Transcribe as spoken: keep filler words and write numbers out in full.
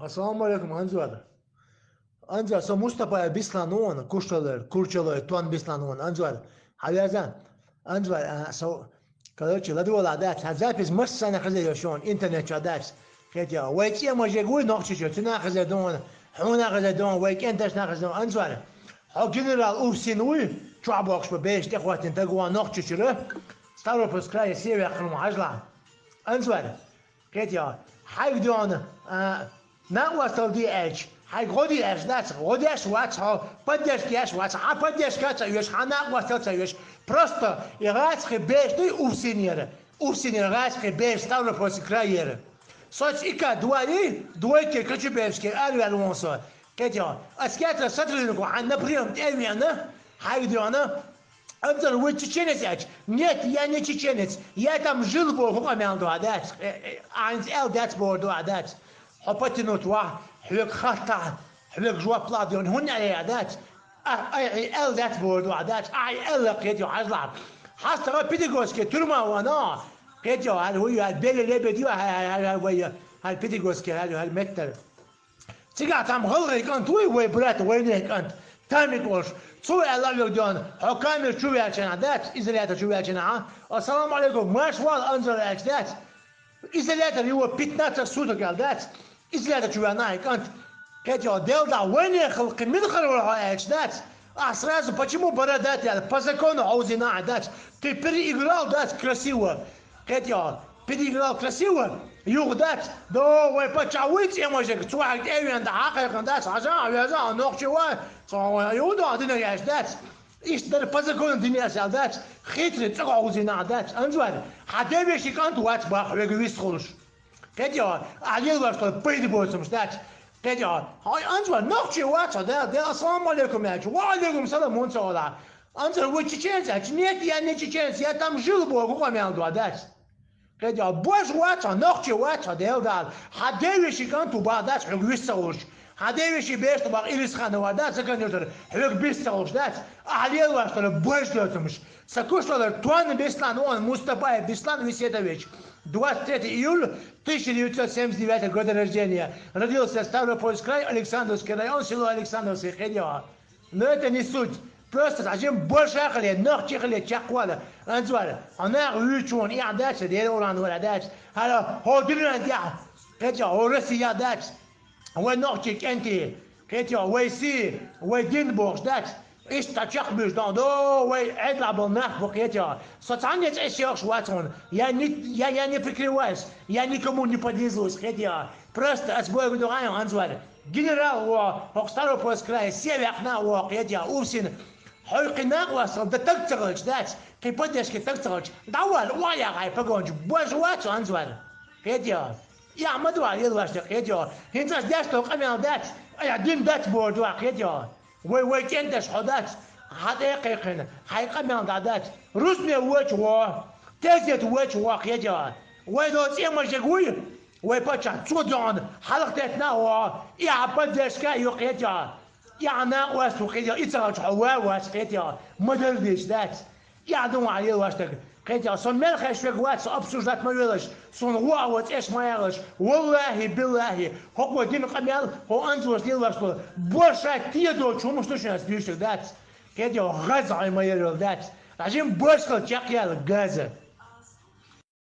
Ассаламу алейкум, Анзор. Анзор, со Мустапаев Беслан вон, Кушталер, Курчалой, Тон Беслан вон, Анзор. Хьавяза? Анзор, а, со, короче, ладвола дац, а запись массана хаза йошон, интернет ча дац. Кхетя, вай цӀе мажег вуй нохчича, цуна хаза дон, хьуна хаза дон, вай кенташна хаза дон, Анзор. Хьо генерал Увсин вуй, чуа бокш ба беш, тӀехватин тагуа нохчичира, Ставропольск край, севяхрум хьажла. Анзор. Кхетя, хьайг дон, а, накъвастал ди элч, хьайг гъоди элч дац, гъодеш вац хьо, поддержка яш вац, а поддержка ца юш, хьа накъвастал ца юш. Просто и гъацхи беш дай Увсинера. Увсинера гъацхи беш Ставропольский крайера. Соц ика дуари, двойке Кочубеевский арвял вон со. Кхетя, аскетра сотруднику, а напрям тевена, хьайг дона, Анзор, вы чеченец ач? Нет, я не чеченец. Я там жил, бо, хукъа мял дуа дац. Э, э, айнц эл дац, бо, дуа дац. Хьо потянуть ва, хьвек хатта, хьвек жуап ладион, хун ая дац. А, ай, ай, эл дац, бо, дуа дац. Ай, эл лакхет ю хьажла. Хьастара Пятигорске тюрьма вана. Кхетя, хал, хуй, хал, беле лебедь ю, хал, хал, хал, вай, хал, Пятигорске, хал, хал, меттер. Цига там гъалгъай кӀант вуй, вай брат, вайнех кӀант. Тамик ош. Цу аьлла вегдён, хьо камер чу вяьчана дац, изолятор чу вяьчана, а? Ассаламу алейкум, маш вал Анзор аьлч дац. Изолятор его пятнадцать суток аьл дац. Изолятор чу вяна ай кӀант. Кхетя, дел да вайнех халкъи мин харвал хьо аьлч дац. А сразу почему борода аьл? По закону аузина ай дац. Ты переиграл, дац, красиво. Кхетя, переиграл красиво, югъ дац, до вай пача вуй цӀе мажег, цу хьаг тӀевен да, хьакъайкъан дац, хьажа, вяза, нохчи ва, цо вай ю да, дина яш дац. Иш дар по закону дина яш ал дац, хитрый цӀагъа гъузина дац, Анзор, хьа девеши кӀант вац бах, вег вис хулуш. Кхетя, а лил ваш то пайда боцумш дац. Кхетя, ай, Анзор, нохчи вац, да, да, ассаламу алейкум, яч. Ва алейкум салам, мун цо вала. Анзор, вы чеченец? А, нет, я не чеченец, я там жил, бо, хукъа мял дуа дац. Кхетя, бош вац, нохчи вац, дел дал. Хьа девеши кӀант у ба дац, хьуг вис ца гъуш. Хьа девеши беш ту бах Илисханова дац, закон юртар, хьуг бис ца гъуш дац. А лил ваш то бош доцумш. Са кушлалар Туан Беслан, он Мустапаев Беслан Висетович. Двадцать третье июля тысяча девятьсот семьдесят девятого года рождения. Родился Ставропольский край, Александровский район, село Александровское, Кхетя. Но это не суть. Просто сажим больше хле, нах чихле, чаквала. Анзор, она вючун, и адача, дер уран вара дач. Хала, ходиран я. Кхетя, о Россия дач. Вай нохчи кӀанти. Кхетя, вай си, вай дин бохш дач. Ишта чахбуж дон, до, вай эдла был нах бу, Кхетя. Социальный эш яхш вацун. Я не, я, я не прикрываюсь. Я никому не подвезусь, Кхетя. Просто ас бой гуду гайон, Анзор. Генерал во, хок Ставропольск край, севяхна во, Кхетя, Увсин. Хой къинак васал, да так цагалч дац. Къипадешки так цагалч. Давал, ва я гай погонч. Бож вац, Анзор. Кхетя. Я мадва ел вашта, Кхетя. Хинцаш дяш то къамял дац. А я дин дац бордва, Кхетя. Вай, вай кенташ ходац. Хьаде къекъен, хьай къамял дадац. Русме вач ва. Тезет вач ва, Кхетя. Вай до цӀе мажег вуй. Вай пача цудон, халах тетна ва. Я поддержка ю, Кхетя. Я на вас, Кхетя. И цагалч хо ва вас, Кхетя. Мадал диш дац. Я думаю, ел вашта. Кхетя, со мел хешвег вац, со обсуждать ма велаш, сон гъуа ва цӀеш ма ялаш, валлахи, биллахи, хокъо дин къамял, хо Анзорс лил вашту, баша тия до чумуш тушнас дюшек дац. Кхетя, гъаз ай ма ерел дац. Ражим башхал чакъял газа.